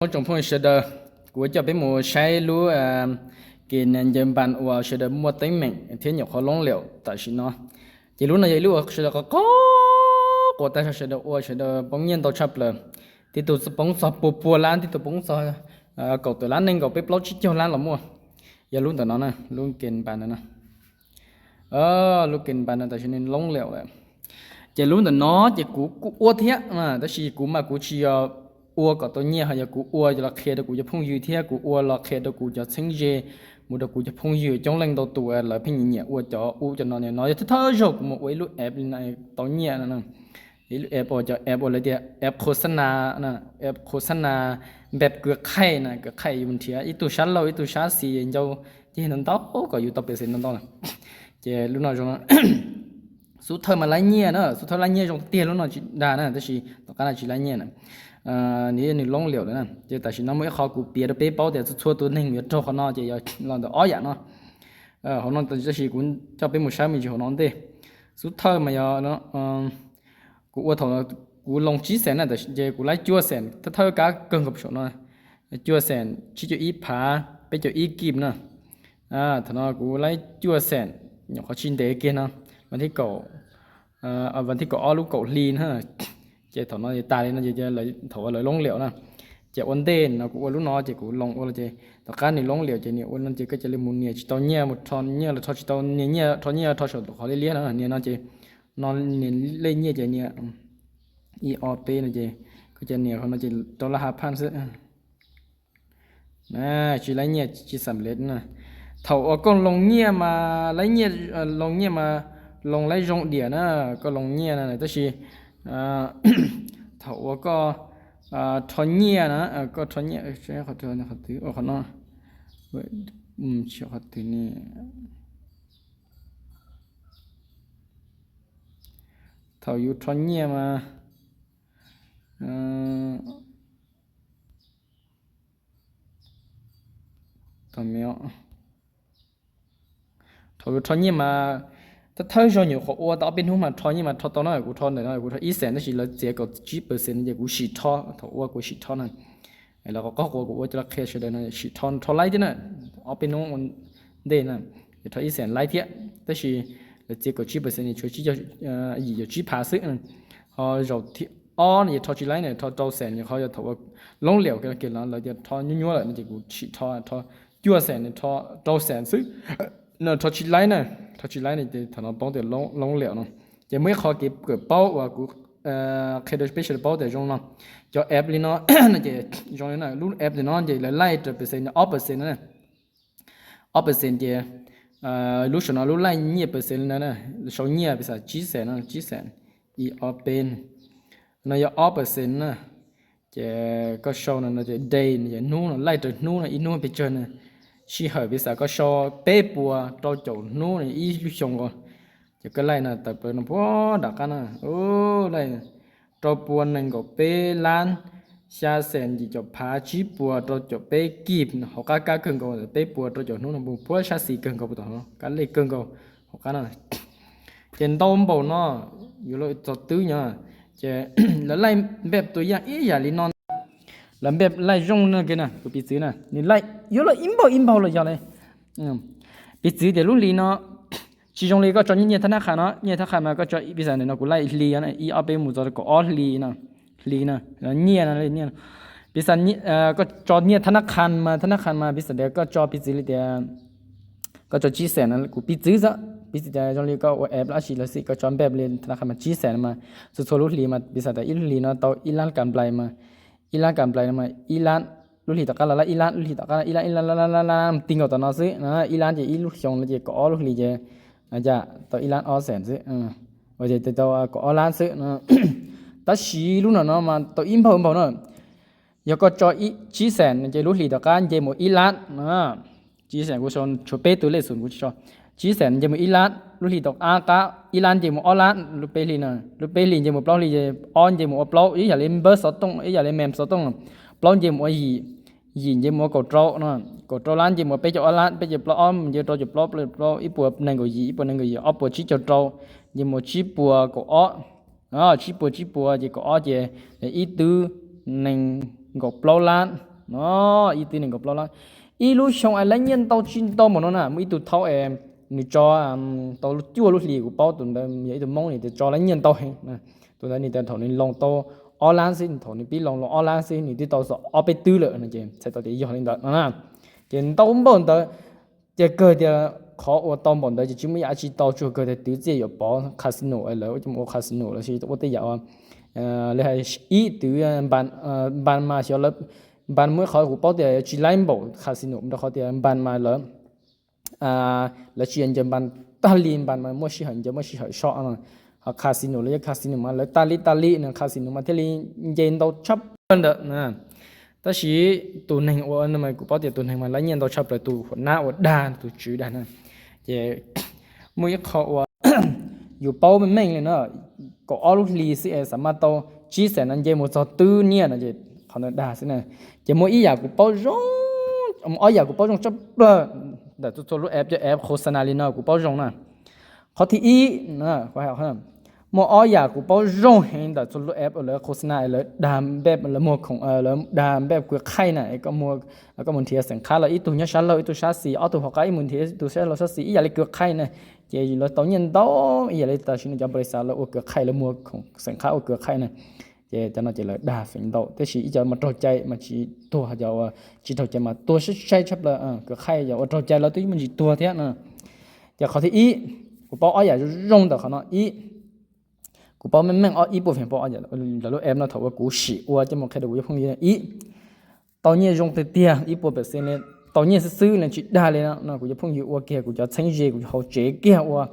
Ua tsoom phooj ywg sawv daws, kuv coj peb mus saib lub game ncaws npas uas sawv daws muaj teeb meem thiab nyuam qhuav loob liam tam sim no. Ces lub no yog ib lub uas sawv daws quaj quaj tag, sawv daws ua sawv daws poob nyiaj ntau tshaj plaws. Tib tug poob txog pua pua lab, tib tug poob txog kaum tawm lab, nees nkaum peb plaub tsib caug lab los muaj. Yog lub ntawm no na, lub game npas ntawm no. Lub game npas no tam sim no loob liam lawm. Ces lub ntawm no ces kuv kuj ua thiab, tab sis kuv mas kuv tsis yog ua kom tau nyiaj, ho yog kuv ua los qhia rau kuv cov phooj ywg thiab kuv ua los qhia rau kuv cov txheeb ze, mus rau kuv cov phooj ywg coob leej ntau tus lawv pheej nyiam ua cov ub cov no. No yog thawj thawj zaug kuv mus ua ib lub app li no tau nyiaj no. Ib lub app uas cov app uas lawv tias app khos xab nas, app khos xab nas npeb kws qhaij na, kws qhaij yus nrhiav ib tug sab laug ib tug sab xis ncau ceg ntau ntau kom yus tau pes xees ntau ntau na. Ces lub no zoo, xub thawj mas laib nyiaj na, xub thawj laib nyiaj zoo tiag, lub no tsis dag na, tab sis tom qab no tsis laib nyiaj na. Nws nws loob liam lawm na, ces tam sim no muaj ib qho kuv piav rau peb paub tias txhua txhua tus neeg yuav raug qhov no ces yog los ntawm ob yam no. Hauv no tab sis kuv coj peb mus saib me ntsis hauv no ntej. Xub thawj mas yog kuv ua thaum kuv loo tsib xees na, ces kuv laib cuaj xees, thawj thawj kab kawg nkaus saum no, cuaj xees tsib caug ib phav peb caug ib kib na. Thaum no kuv laib cuaj xees, nyuam qhuav tsis ntev kiag no, vas thib kaum, vas thib kaum ob lub kaum hli na. Ces thaum no tas li no ces thaum uas lawv loob liam na. Ces ua ntej no kuv ua lub no ces kuv loo ua los ces tom qab nws loob liam ces nws ua no ces koj cia li mus nias tsis tau nyiaj, mus rho nyiaj los rho tsis tau, nias nyiaj rho nyiaj rho saum tus qhov liab liab no, nias no ces no nias lej nyiaj ces nias ib ob peb no ces koj cia nias qhov no ces rau laj hav phaj xwb. Tsis laib nyiaj tsis xam lej na. Thaum uas koj loo nyiaj mas laib nyiaj, loo nyiaj mas loo laib zoo diam na, koj loo nyiaj na, tab sis thaum uas koj rho nyiaj na, koj rho nyiaj, qhov twg, qhov no, qhov twg ne? Thaum yus rho nyiaj mas, thaum yus rho nyiaj mas, thawj thawj zaug nyuam qhuav ua tau ob peb hnub mas rho nyiaj mas rho tau na, kuv rho ntawm no kuv rho ib xees tab sis lawv txiav kaum tsib percent ces kuv sim rho, thaum ua kuv sim rho na. Los qhov qub kuv ua coj los qhia sawv daws no, sim rho, rho laib thiab na, ob peb hnub ua ntej na, rho ib xees laib thiab, tab sis lawv txiav kaum tsib percent, tshuav tsib caug, yim caum tsib phav xwb. Ho zaum thib ob no ces rho tsis laib na, rho rau xees, qhov yog thaum ua loob liam kiag los lawv tias rho nyuaj nyuaj lawm no ces kuv sim rho, rho cuaj xees, rho rau xees xwb. No rho tsis laib na, rho tsis laib no ces thaum no paub tias loob liam no. Ces muaj ib qho kev kawm paub uas kuv qhia rau peb sawv daws paub tias zoo no, cov app li no no ces zoo li no, lub app li no ces lawv laij raws percent no ob percent na. Ob percent ces lub saum no lub laij nyiaj percent li no na, sau nyiaj piv xam tsib xees no, tsib xees, ib ob peb, no yog ob percent na. Ces koj sau no no ces day no ces hnub no, laij raws hnub no, ib hnub pes tsawg na. Sij hawm piv xam koj sau peb puas rau caum hnub no ib lub xyoo nkaus. Ces koj laij no tawm plaws no puag nram qab no, laij rau pua nees nkaum peb lab, xya xees yim caum phav tsib puas rau caum peb kib, hauv qab kab kawg nkaus, peb puas rau caum hnub no mus puag sab xis kawg nkaus, puag tom no kab lej kawg nkaus hauv qab no. Ces ntau npaum no, yuav luag txog twb nyob. Ces lawv laij npej tus yaj ib yam li no ntag. Lawv npej laij zoo no kiag na, tus piv txwv na, nws laij yuav luag ib npaug ib npaug los yog li. Piv txwv tias lub hli no tsis zoo li koj tso nyiaj thab nab qhas no, nyiaj thab nab qhas mas koj tso piv xam ntawm no kuv laij hli, ib ob peb mus txog kaum ob hli no, hli no, nyiaj no, nyiaj no. Piv xam koj tso nyiaj thab nab qhas mas, thab nab qhas mas piv xam tias koj tso piv txwv li tias koj tso tsib xees no, kuv piv txwv xwb, piv txwv tias zoo li koj ua app los sis lawv xij koj tso npej li thab nab qhas mas tsib xees no mas txhua txhua lub hlis mas piv xam tias ib lub hlis no tau ib lab kam nplais mas, ib lab kam nplais no mas ib lab, lub hlis tom qab los laij ib lab, lub hlis tom qab ib lab, ib lab, ib lab, ib lab, ib lab, tig nkaus tom no xwb na, ib lab ces ib lub xyoo no ces kaum ob lub hlis ces cas tau ib lab ob xees xwb, ua ces tau kaum ob lab xwb. Tab sis lub no no mas tau ib npaug npaug na. Yog koj tso tsib xees ces lub hlis tom qab nce mus ib lab. Tsib xees kuv sau tshuav peb tus lej xum kuv tsis tso. Tsib xees nce mus ib lab, lub hlis tom qab ib lab nce mus ob lab, lub peb hlis no, lub peb hlis nce mus plaub hlis, ob nce mus ua plaub, ib yam li npawb xov tooj, ib yam li mem xov tooj. Plaub nce mus ua yim, yim nce mus ua kaum rau no, kaum rau lab nce mus ua peb caug ob lab, peb caug plaub ob nce rau caug plaub, plaub ib puas nees nkaum yim, ib puas nees nkaum yim, ob puas tsib caug rau, nce mus ua tsib puas kaum ob, tsib puas tsib puas ces kaum ob ces ib twb nees nkaum plaub lab no, ib twv nees nkaum plaub lab. Ib lub xyoo es lawv nyiaj ntau tsis ntau npaum no na, muaj ib tug thaub es nws tso tau cuaj lub hlis, kuv paub tus ntawd yog ib tug Hmoob, nws tias tso lawv nyiaj ntau heev. Tus ntawd nws tias thaum nws loos tau ob lab xwb, thaum nws pib loos loos ob lab xwb nws twb tau ob peb twb lawm no, ces txhais tau tias yog li ntawd no na. Ces ntau npaum ntawd, ces kawg tias qhov ua tau npaum ntawd ces tsis muaj ib yam dab tsi tau, tsuas kawg tias twv txiaj yuav pov casino, lawv ua casino los sis ua tej yam li hais ib twv npas mas xyov lawv, npas muaj ib qhov kuv paub tias tsis laib npaum casino rau qhov tias npas mas lawv lawv tsis yog ncaws npas tag li, npas mas muaj sij hawm ncaws muaj sij hawm so. Ho casino los yog casino mas lawv tas li tas li no, casino mas thiaj li nce ntau tshaj plaws ntawd. Tab sis tus neeg ua, kuv paub tias tus neeg mas laib nyiaj ntau tshaj plaws, tus huam nab ua dag, tus tswv dag na. Ces muaj ib qho uas yus paub meej meej li no, kaum ob lub hlis xwb es xav mas tau tsib xees no nce mus txog twb nyiaj no ces qhov ntawd dag xwb na. Ces muaj ib yam kuv paub zoo, ob yam kuv paub zoo tshaj plaws ntawm txhua txhua lub app, cov app khos na li no kuv paub zoo na. Qhov thib ib, muaj ob yam kuv paub zoo heev ntawm txhua lub app uas lawv khos na, lawv dag npej, lawv muag khoom, lawv dag npej kws qhaij na. Koj mus nrhiav xeem qhab los ib tug nyob sab laug ib tug sab xis, ob tug hauv qab ib mus nrhiav ib tug sab laug sab xis ib yam li kws qhaij na. Ces lawv tau nyiaj ntau ib yam li tam sim no cov npaus li xav lawv ua kws qhaij, lawv muag khoom xeem qhab ua kws qhaij na. Ces cov no ces lawv dag feem ntau, tab sis ib cov mas raug cai mas tsis tuag, cov uas tsis raug cai mas tuag sai sai tshaj plaws. Kws qhaij yog ua raug cai lawv twb muaj ntsis tuag thiab na. Ces qhov thib ib, kuv paub ob yam zoo ntawm qhov no. Ib, kuv paub meej meej ib puas feem pua ntawm lub app no thaum uas kuv sim ua coj mus qhia rau kuv cov phooj ywg. Ib, tau nyiaj zoo tiag tiag ib puas percent li, tau nyiaj xwb xwb li tsis dag li no no. Kuv cov phooj ywg ua kiag, kuv cov txheeb ze, kuv cov hauv tsev kiag ua.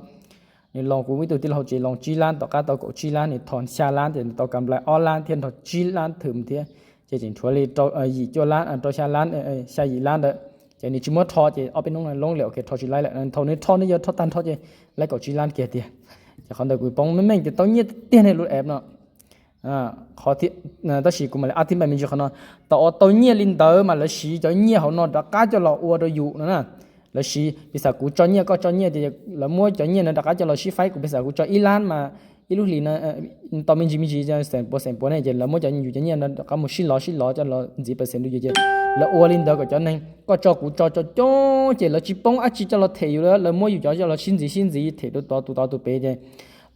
Nws loos, kuv ib tug tij laug hauv tsev loos tsib lab, tom qab tau kaum tsib lab, nws thom xya lab ces nws tau kam nplai ob lab thiab nrog tsib lab thwm thiab. Ces tseem tshuav li yim cuaj lab, rau xya lab, xya yim lab ntawd. Ces nws tsis muab rho ces ob peb hnub no loob liam, rho tsis laib lawm. Thaum nws rho nws yuav rho tag nrho ces laib kaum tsib lab kiag tiag. Ces qhov ntawd kuv paub meej meej tias tau nyiaj tiag tiag ne lub app no. Tab sis kuv mam li ab thib npaim me ntsis qhov no, tau ua tau nyiaj li ntawd mas lawv siv cov nyiaj hauv no rov qab coj los ua rau yus no na. Lawv siv, piv xam kuv tso nyiaj koj tso nyiaj ces lawv muab cov nyiaj no rov qab coj los sib faib. Kuv piv xam kuv tso ib lab mas ib lub hlis no tau me ntsis me ntsis xeem puas xeem puas ne, ces lawv muab cov yus cov nyiaj no rov qab mus sib lov sib lov coj los ntxiv percent rau yus ces lawv ua li ntawd kom cov neeg koj tso kuv tso cov coob ces lawv tsis poob dab tsi coj los them yus, lawv muab yus cov coj los sib ntxiv sib ntxiv them rau tod tus tod tus pem ces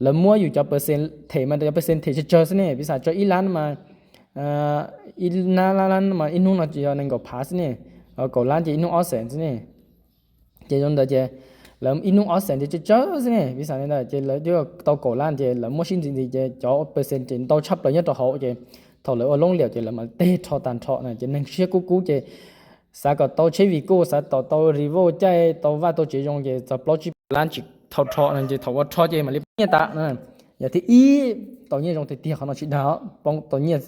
lawv muab yus cov percent them mas cov percent them tsawg tsawg xwb ne. Piv xam tso ib lab mas ib lab mas ib hnub no yog nees nkaum phav xwb ne, kaum lab ces ib hnub ob xees xwb ne. Ces zoo ntawd ces lawv ib hnub ob xees ces tsawg tsawg xwb ne, piv xam li ntawd ces lawv twb tau kaum lab ces lawv muab sib ntxiv ntxiv ces cov percent ces ntau tshaj plaws nyob rau hauv ces thaum lawv ua loob liam ces lawv mam teg rho tag nrho na. Ces neeg siab kub kub ces xav kom tau tsheb vim kuj xav kom tau Revo caij tau vaj tau tsev zoo ces txog plaub tsib puas lab tsis tau rho no ces thaum ua rho ces mam li poob nyiaj tas na. Yam thib ib, tau nyiaj zoo tiag tiag qhov no tsis dag, poob tau nyiaj.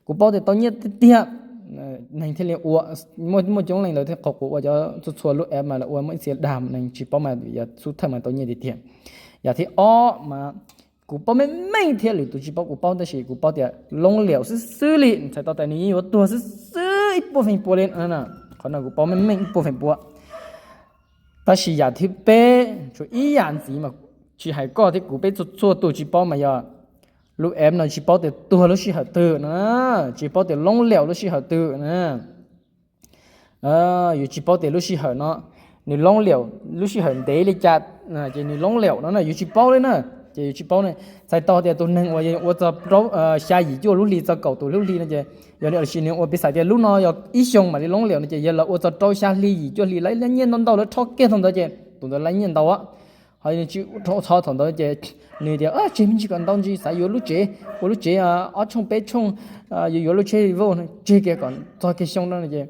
Kuv paub tias tau nyiaj tiag tiag neeg thiaj li ua, muaj muaj coob leej lawv thiaj qhuas qhuas ua cov txhua txhua lub app mas lawv ua muaj ib txhia dag neeg tsis paub mas yog xub thawj mas tau nyiaj tiag tiag. Yam thib ob mas kuv paub meej meej thiab lwm tus tsis paub kuv paub tab sis kuv paub tias loob liam xwb xwb li txhais tau tias nws yeej yuav tuag xwb xwb ib puas feem pua li. Qhov no kuv paub meej meej ib puas feem pua. Tab sis yam thib peb tshuav ib yam ntxiv mas tsis hais koj thiab kuv, peb txhua txhua tus tsis paub mas yog lub app no tsis paub tias tuag lub sij hawm twg na, tsis paub tias loob liam lub sij hawm twg na. Yus tsis paub tias lub sij hawm no nws loob liam lub sij hawm ntev li cas ces nws loob liam no na, yus tsis paub li na. Ces yus tsis paub ne, txhais tau tias tus neeg uas ua txog xya yim cuaj lub hli txog kaum tus lub hli no ces yog nws ua li sis nws ua piv xam tias lub no yog ib xyoos mam li loob liam no ces yog lawv ua txog rau xya hli yim cuaj hli lawv laib nyiaj ntau ntau lawv rho kiag thaum ntawd ces tus ntawd laib nyiaj ntau. Ho nws tsis rho thaum ntawd ces nws tias tseg me ntsis kom ntau ntsis xav yuav lub tsev, ua lub tsev ob tshooj peb tshooj, yuav yuav lub tsheb Revo no tseg kiag kom txog kiag xyoo no ces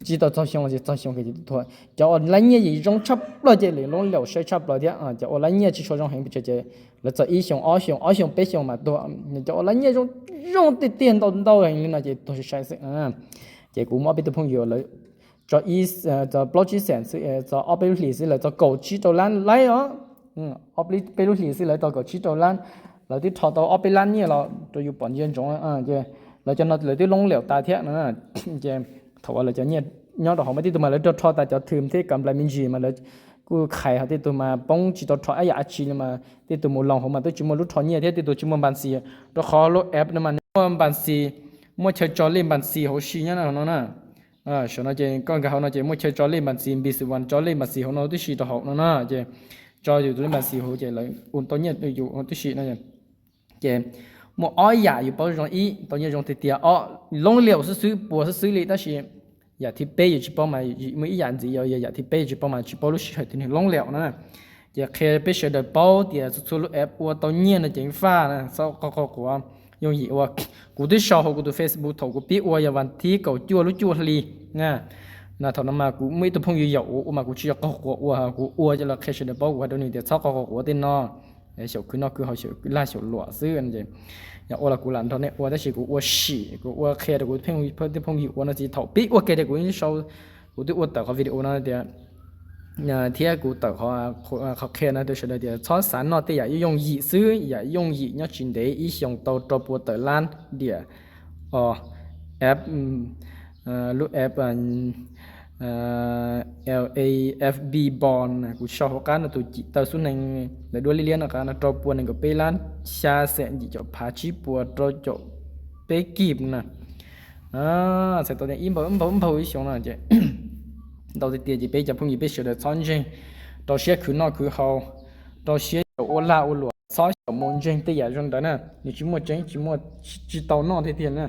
tsis tau txog xyoo ces txog xyoo ces tuag. Cov uas laib nyiaj yim zoo tshaj plaws ces lawv loob liam sai tshaj plaws thiab. Cov uas laib nyiaj tsis tshua zoo heev pes tsawg ces lawv txog ib xyoos ob xyoos ob xyoos peb xyoos mas tuag. Cov uas laib nyiaj zoo zoo tiag tiag ntau ntau heev li no ces tuag sai sai xwb. Ces kuv muaj ob peb tug phooj ywg lawv tso ib, txog plaub tsib xees xwb, txog ob peb lub hlis xwb lawv txog kaum tsib rau lab laib os. Ob peb lub hlis xwb lawv tau kaum tsib rau lab, lawv twb rho tau ob peb lab nyiaj los rau yus pom ntsia ntsoov ces lawv cov no lawv twb loob liam tas thiab no. Ces thaum uas lawv cov nyiaj nyob rau hauv mas tej tug mas lawv rho rho tas cov thwm thiab kam nplais me ntsis mas lawv kuj khais, ho tej tug mas poob tsis tau rho ib yam dab tsi li mas tej tug mus loos hauv mas twb tsis muaj lub rho nyiaj thiab tej tug tsis muaj npas xis, rau qhov lub app no mas nws muaj npas xis muaj chaw tso lej npas xis hauv si nyob no na. Saum no ces koj nkag hauv no ces muaj chaw tso lej npas xis, npis xis vas tso lej npas xis hauv no tib si rau hauv no na. Ces tso yus tus lej npas xis hauv ces lawv ua tau nyiaj yus tib si no. Ces muaj ob yam yus paub zoo ib tau nyiaj zoo tiag tiag, ob loob liaum xwb xwb puas xwb xwb li, tab sis yam thib peb yus tsis paub mas muaj ib yam ntxiv, yog yam thib peb yus tsis paub mas tsis paub lub sij hawm twg nws loob liaum na. Ces qhia peb sawv daws paub tias txhua txhua lub app ua tau nyiaj no ces faj na, txhob qog qhov quav, yooj yim ua. Kuv twb sau hauv kuv tus Facebook thaum kuv pib ua yog vas thib kaum cuaj lub cuaj hli na. Thaum no mas kuv muaj ib tug phooj ywg yaum ua mas kuv tsis yog qog qhov quav ua, kuv ua coj los qhia sawv daws paub, kuv hais rau nws tias txhob qog qhov quav tej no, xyaum khwv noj khwv haus, xyaum lag xyaum luam xwb. Yog ua los kuv lam nrog nej ua tab sis kuv ua sim, kuv ua qhia rau kuv tej phooj ywg ua no txiv thaum pib ua ke tias kuv sau, kuv twb ua tawm qhov video no tias thiab kuv tawm qhov qhia no rau sawv daws tias txhob xav noj tej yam yooj yim xwb, yam yooj yim nyob tsis ntev ib xyoos tau rau pua tawm lab diam. App, lub app LAFB Bond kuv sau hauv qab no tus cim taw xub neeg daim duab liab liab no qab no rau pua nees nkaum peb lab xya xeem yim caum phav tsib puas rau caum peb kib na. Txhais tau tias ib npaug ib npaug ib xyoos no ces ntau tiag tiag ces peb cov phooj ywg peb sawv daws txhob ntseeg, rau siab khwv noj khwv haus, rau siab xyaum ua lag ua luam, txhob xyaum mus ntseeg tej yam zoo ntawd na, nws tsis muaj tseeb, tsis muaj, tsis tau noj tiag tiag na.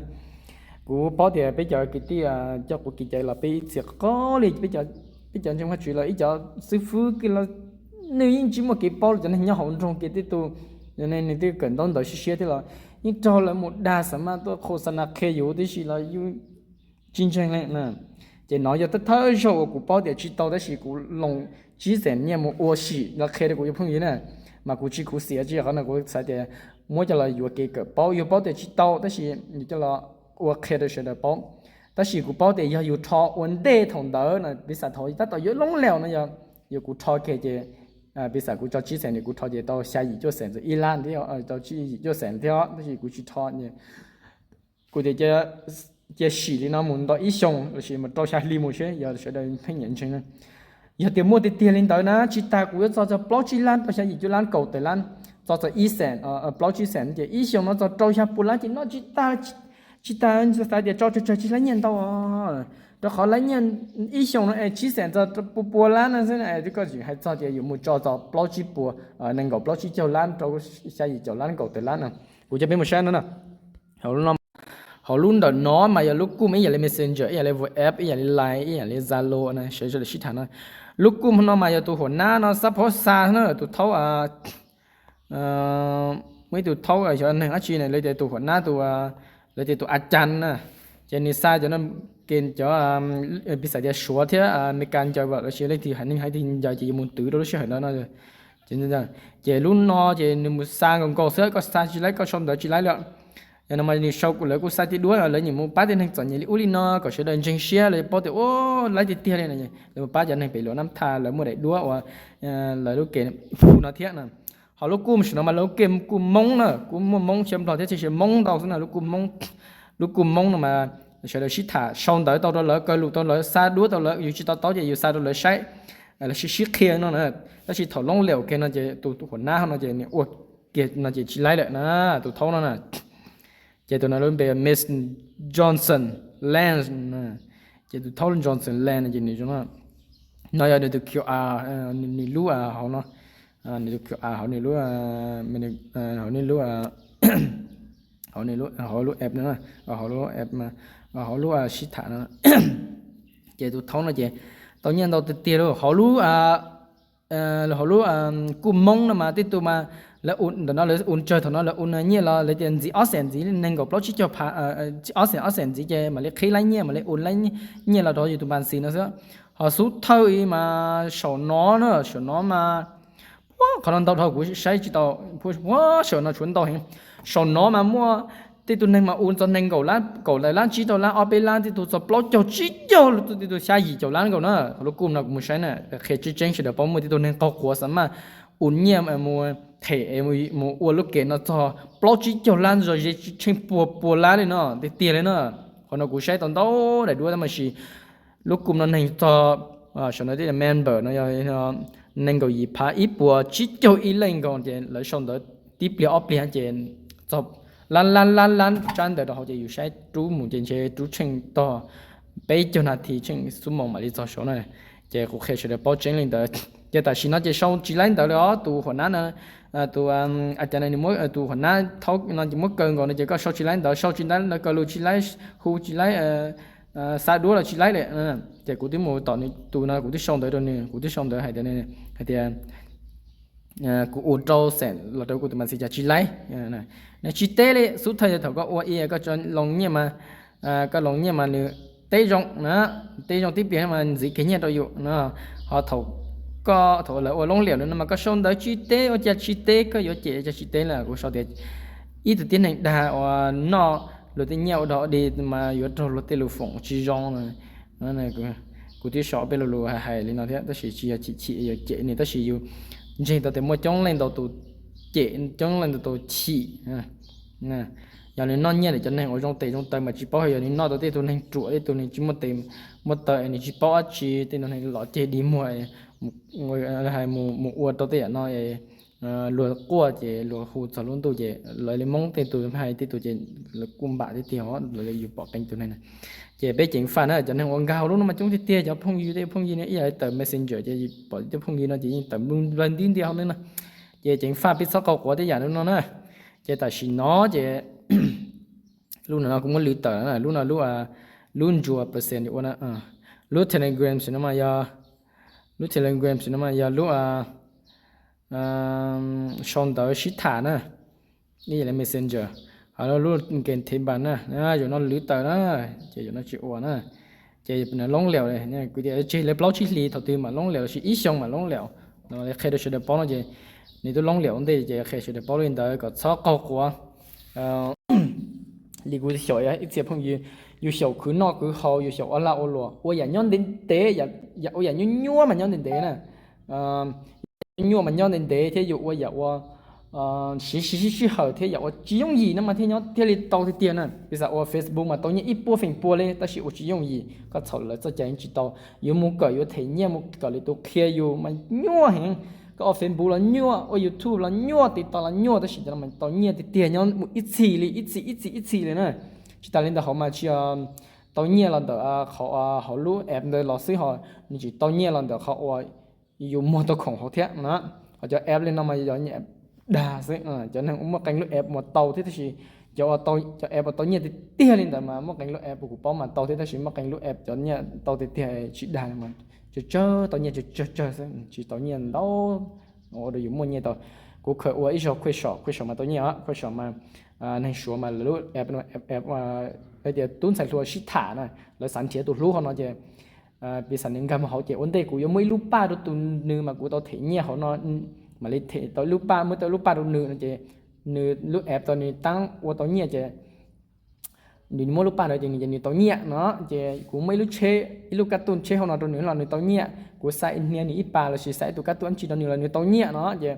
Kuv paub tias peb cov kwv tij coj quav kev cai los peb ib txhia qoj li, peb cov ntseeg Vajtswv los ib cov xib fwb kiag los nws yeej tsis muaj kev paub li, cov neeg nyob hauv nroog kiag tej tug, nws twb kawm ntaub ntawv siab siab thiab los yeej raug lawv mus dag xa maj tuaj qhau xa na qhia yus tib si los yus tsis ntseeg li na. Ces nov yog thawj thawj zaug uas kuv paub tias tsis tau tab sis kuv loos tsib xeem nyiaj mus ua sim los qhia rau kuv cov phooj ywg na, mas kuv tsis khuv xim tsis yog qhov no, kuv xav tias muab coj los yuav kev kawm paub, yus paub tias tsis tau tab sis yus coj los ua qhia rau sawv daws paub. Tab sis kuv paub tias yog yus rho ua ntej thaum ntawd no, piv xam thaum tab tom yuav loob liaum no yog, yog kuv rho kiag ces piv xam kuv tso tsib xeem, kuv rho ces tau xya yim cuaj xeem, txog ib lab thiab, tau tsib yim cuaj xeem thiab, tab sis kuv tsis rho. Kuv tias cia sim li no mus ntau ib xyoos lossis mus rau xya hli mus seb yog sawv daws pheej nyiam ntseeg na. Yog tias muaj tiag tiag li ntawd na, tsis tas kuv yuav txog txog plaub tsib lab rau xya yim cuaj lab kaum tawm lab, txog txog ib xeem, plaub tsib xeem ces ib xyoos no txog rau xya pua lab ces noj tsis tas, tsis tas, xav tias tso tsawg tsawg tsis laib nyiaj ntau, rau qhov laib nyiaj ib xyoos no es tsib xeem txog pua pua lab no xwb, twb koj tsis hais txog tias yuav mus tso txog plaub tsib puas, nees nkaum plaub tsib caug lab rau xya yim caum lab kaum tawm lab no. Kuv coj peb mus saib no na. Hauv lub ntawm no mas yog lub kuj ib yam li Messenger, ib yam li WhatsApp, ib yam li Line, ib yam li Zalo na, sawv daws sib tham no. Lub kuj no mas yog tus huam nab no xab phob xa na, tus thaub, muaj ib tug thaub xyov neeg dab tsi na, lawv tias tus huam nab, tus, lawv tias tus a cas na. Ces nws xa cov no, ke cov, piv xam tias Suav thiab Amelikas ncaws lossis leej twg haiv neeg haiv twg ncaws ces yuav mus twv rau lub sij hawm ntawd no. Ces lub no ces nws mus xa nkaus nkaus xwb, koj xa tsis laib, koj sau ntawv tsis laib li. Yog no mas nws sau, lawv kuj xa tib duab, lawv nyiam mus pab tej neeg txom nyem li ub li no kom sawv daws ntseeg siab, lawv paub tias ua laib tiag tiag li. Lawv mus pab cov neeg pem Luam Nab Tha, lawv muaj daim duab uas lawv lub ke hu no thiab na. Ho lub kuj saum no mas lawv lub kuj Moob na, kuj muaj Moob, Suav, Nplog thiab, tshwj xeeb Moob ntau xwb na. Lub kuj Moob, lub kuj Moob no mas sawv daws sib tham, sau ntawv tau rau lawv, kaw lus tau lawv, xa duab tau lawv, yus tsis to taub ces yus xa rau lawv saib, lawv sib sib qhia no na. Tab sis thaum loob liaum kiag no ces tus huam nab no ces nws ua kiag no ces tsis laib lawm na, tus thaub no na. Ces tus no lub npe Miss Johnson Lane, ces tus thaub Johnson Lane ces nws zoo no, no yog nws tus QR, nws lub hauv no, nws tus QR hauv nws lub, hauv nws lub, hauv nws lub, hauv lub app no, hauv lub app, hauv lub sib tham no. Ces tus thaub no ces tau nyiaj ntau tiag tiag li hauv lub, hauv lub kuj Moob no mas tej tug mas lawv ua ntawm no, lawv ua tsawg thaum no lawv ua nyiaj los lawv tias ntxiv ob xeem ntxiv, nees nkaum plaub tsib caug phav, ob xeem ob xeem ntxiv ces mam li qhib laib nyiaj, mam li ua laib nyiaj los rau yus tus npas xis no xwb. Ho xub thawj mas saum no na, saum no mas qhov no ntau dhau kuv saib tsis tau, saum no tshuav ntau heev. Saum no mas muaj tej tug neeg mas ua txog nees nkaum lab, kaum lab, tsib rau lab, ob peb lab, tej tug txog plaub caug tsib caug, tej tug xya yim caum lab nkaus na. Qhov lub kuj no kuv mus saib na, qhia tseeb tseeb sawv daws paub, muaj tej tug neeg qaug quav xa maj ua nyiaj mus them, mus ua lub kem no txog plaub tsib caug lab, zog ze tsheej pua pua lab li no tiag tiag li na. Qhov no kuv saib tau ntau daim duab tab mas sis lub kuj no neeg txog, saum no tej member no yog nees nkaum yim phav ib puas tsib caug ib leej nkaus ces lawv sau ntawv tib pliag ob pliag ces txog lab lab lab lab tsab ntawv rau hauv ces yus saib rub mus ces ntshe rub tsheej tog peb caug nas this tsheej xuab moos mam li txog saud na. Ces kuv qhia sawv daws paub tseeb li ntawd. Ces tam sim no ces sau tsis laib ntawv li os tus huam nab no, tus, tus huam nab thaub no ces muab kaw nkaus no ces koj sau tsis laib ntawv, sau tsis laib ntawv, kaw lus tsis laib, hu tsis laib, xa duab los tsis laib li. Ces kuv twb mus tom nws tus no kuv twb sau ntawv rau nws, kuv twb sau ntawv hais tias, hais tias kuv ua rau xeem los rau kuv tus mas txiv cas tsis laib. Nws tsis teb li, xub thawj yog thaum koj ua i koj tso loo nyiaj mas, koj loo nyiaj mas nws teb zoo na, teb zoo tib pliag mas ntxiv kiag nyiaj rau yus no. Ho thaum koj, thaum lawv ua loob liam no mas koj sau ntawv tsis teb, ua cas tsis teb, koj yuav cem cas tsis teb na. Kuv sau tias ib tug tib neeg dag uas noj luag tej nyiaj ua dog dig mas yuav raug luag tej lus foom tsis zoo no. Kuv twb sau peb lo lus hais li no thiab tab sis tsis yog chim chim yog cem nws tab sis yus ntseeg tau tias muaj coob leej ntau tus cem, coob leej ntau tus chim. Yog nws noj nyiaj ntawm cov neeg uas zoo tes zoo taw mas tsis paub, yog nws noj tau tej tug neeg ruam, tej tug neeg tsis muaj tes muaj taw, nws tsis paub dab tsi, tej tug neeg los ceg dig muag, hais mus mus ua rau tej yam no, luag quaj ces luag hu txog lub ntuj ces lawv li Hmoob tej tug hais tej tug ces lawv kuj npam tiag tiag os, lawv li yus pom qee tus neeg na. Ces peb ceev faj na, cov neeg uas nkag hauv lub no mas coob tiag tiag, cov phooj ywg, tej phooj ywg no ib yam li tawm Messenger ces pom tej phooj ywg no ces yeej tawm nplua nti ntiag hauv ne na. Ces ceev faj peb txhob qaug quav tej yam no na. Ces tam sim no ces lub no kuv muab lwv tawm na, lub no lub, lub ntsuas percent ua na. Lub Telegram no mas yog, lub Telegram no mas yog lub sau ntawv sib tham na, ib yam li Messenger. Ho lub nkees thev npas na, zaum no lwv tawm na, ces zaum no tsis ua na. Ces loob liam, kuv tias tseg lawv plaub tsib hlis thaum twg mam loob liam los sis ib xyoo mam loob liam no, qhia rau sawv daws paub no ces nws twb loob liam ua ntej ces qhia sawv daws paub li ntawd kom txhob qaug quav. Li kuv xyaum ib txhia phooj ywg, yus xyaum khwv noj khwv haus, yus xyaum ua lag ua luam, ua yam nyob ntev ntev, ua yam nyuaj nyuaj mas nyob ntev ntev na. Nyuaj nyuaj mas nyob ntev ntev thiab yus ua yam ua siv siv sij sij hawm thiab yam ua tsis yooj yim no mas thiaj nyob thiaj li tau tiag tiag na. Piv xam ua Facebook mas tau nyiaj ib puas feem pua li tab sis ua tsis yooj yim, koj txhaum lawv txoj cai yeej tsis tau. Yuav mus kawm yuav them nyiaj mus kawm lwm tus qhia yus mas nyuaj heev. Koj ua Facebook los nyuaj, ua YouTube los nyuaj, TikTok los nyuaj tab sis cov no mas tau nyiaj tiag tiag nyob mus ib txhis li ib txhis ib txhis ib txhis li na. Tsis tas li ntawd hauv mas tsis tau nyiaj los ntawm qhov, hauv lub app ntawd los xwb ho, nws tsis tau nyiaj los ntawm qhov uas yus muag tau khoom hauv thiab na. Ho cov app li no mas yog dag xwb, cov neeg uas muaj qee lub app mas tau thiab tab sis cov, cov app uas tau nyiaj tiag tiag li ntawd mas muaj qee lub app uas kuv paub mas tau thiab tab sis muaj qee lub app cov nyiaj tau tiag tiag tsis dag li mas tsawg tsawg tau nyiaj tsawg tsawg xwb, tsis tau nyiaj ntau ua rau yus muaj nyiaj tau. Kuv khaws ua ib zaug Khuaj Soo, Khuaj Soo mas tau nyiaj, Khuaj Soo mas neeg Suav mas lawv lub app, app tias tub ntxhais hluas sib tham na, lawv xav nrhiav tus hlub hauv no ces piv xam nws nkag mus hauv ces ua ntej kuv yuav muab ib lub paj rau tus nws mas kuv tau them nyiaj hauv no, mam li them tau ib lub paj, muab tau ib lub paj rau nws no ces nws lub app tau nws tab ua tau nyiaj ces nws muab lub paj ntawd ces nws, ces nws tau nyiaj no. Ces kuv muaj ib lub tsheb, ib lub kab tuj tsheb hauv no rau nws los nws tau nyiaj, kuv xa hnia nws ib pas los sis xa ib tug kab tuj dab tsi rau nws los nws tau nyiaj no ces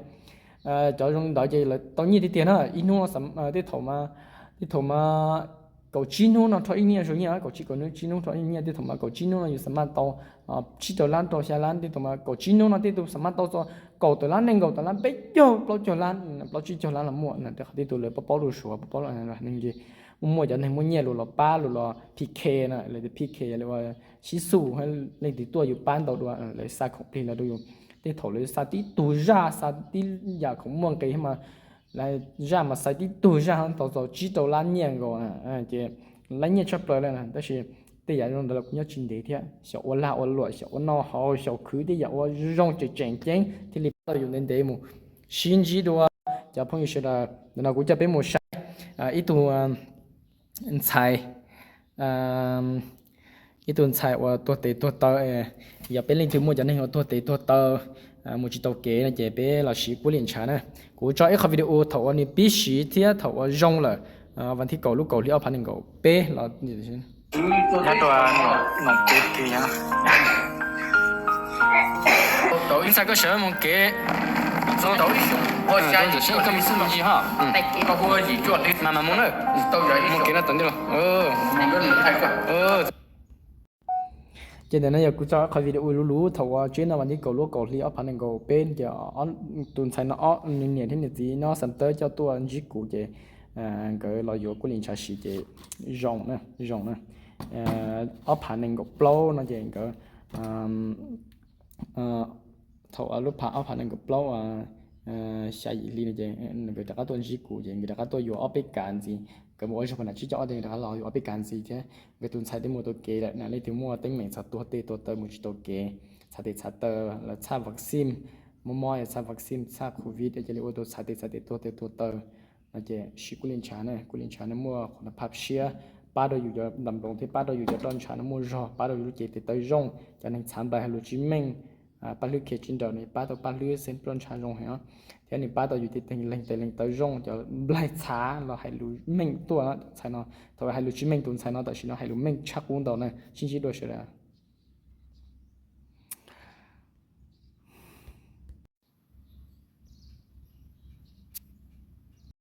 cov zoo li ntawd ces lawv tau nyiaj tiag tiag na. Ib hnub tej thaum mas, tej thaum mas kaum tsib hnub no rho ib nyiaj zoo nyiaj, kaum tsib, kaum hnub tsib hnub rho ib nyiaj, tej thaum mas kaum tsib hnub no yus xam maj tau tsib rau lab rau xya lab, tej thaum mas kaum tsib hnub no tej tug xam maj tau txog kaum tawm lab, nees nkaum tawm lab, peb caug plaub caug lab, plaub tsib caug lab los muaj. Tej qhov tej tug lawv paub paub lus Suav, paub paub lus neeg ces muaj muaj cov neeg muaj nyiaj lus los pab lus los P K na, lawv tias P K yog li ua sib xub leej twg tuaj yus pab ntau dua, lawv xa khoom plig los rau yus. Tej thaum lawv xa tib tug zaj, xa tib yam khoom muaj nqis mas, zaj mas xa tib tug zaj tau txog tsib rau lab nyiaj nkaus na, ces lab nyiaj tshaj plaws li na. Tab sis tej yam zoo ntawd los kuv nyob tsis ntev thiab, xyaum ua lag ua luam, xyaum ua noj haus, xyaum khwv tej yam ua zoo tseem tseem ceeb thiaj li pab tau yus ntev ntev mus. Sib ntsib dua cov phooj ywg sawv daws, ntawm no kuv coj peb mus saib ib tug ntxhais, ib tug ntxhais uas tuag tes tuag taw. Yog peb leej twg muaj cov neeg uas tuag tes tuag taw mus tsis tau kev no ces peb los siv puav leej ntshav na. Kuv tso ib qho video thaum uas nws pib siv thiab thaum uas zoo lawm, vas thib kaum lub kaum hli ob phav nees nkaum peb los. Nyob rau Noom Kev, ib ntxhais koj sawv mus kev, koj me xub me ntsis ho, mas mas mus na, mus kev no tom ntej los. Ces ntawm no yog kuv tso qhov video luv luv thaum uas tseb no vas thib kaum lub kaum hli ob phav nees nkaum peb ces tus ntxhais no ob, nws niam thiab nws txiv nyob Xam Tawb coj tuaj ntsib kuv ces nkawd los yuav kuj li ntshav siv ces zoo, zoo na. Ob phav nees nkaum plaub no ces nkawd, thaum lub phav ob phav nees nkaum plaub xya yim hli no ces nkawd rov qab tuaj ntsib kuv ces nkawd rov qab tuaj yuav ob peb kav ntxiv. Nkawd mus ua zog pem nram tsib caug ob ces nkawd rov qab los yuav ob peb kav ntxiv thiab. Nkawd tus ntxhais twb mus tau kev lawm na, leej twg muaj teeb meem txog tuag tes tuag taw mus tsis tau kev, txhav tes txhav taw, lawv txhaj vaccine, mob mob txhaj vaccine txhaj covid cia li ua tau txhav tes txhav tes tuag tes tuag taw no ces siv kuj li ntshav na, kuj li ntshav na, muaj qhuv na phaj siab, pab rau yus cov ntam nploos thiab pab rau yus cov roj ntshav no muaj zog, pab rau yus lub cev tes taw zoo, cov neeg txhav nplaig hais lus tsis meej, paj hlwb khiav tsis nrawm no pab tau paj hlwb xeeb roj ntshav zoo heev os. Thiab nws pab tau yus tej leeg tes leeg taw zoo, cov nplaig txhav los hais lus meej tuaj no. Ntxhais no thaum hais lus tsis meej, tus ntxhais no tam sim no hais lus meej tshaj qub ntau na, sib ntsib dua sawv daws.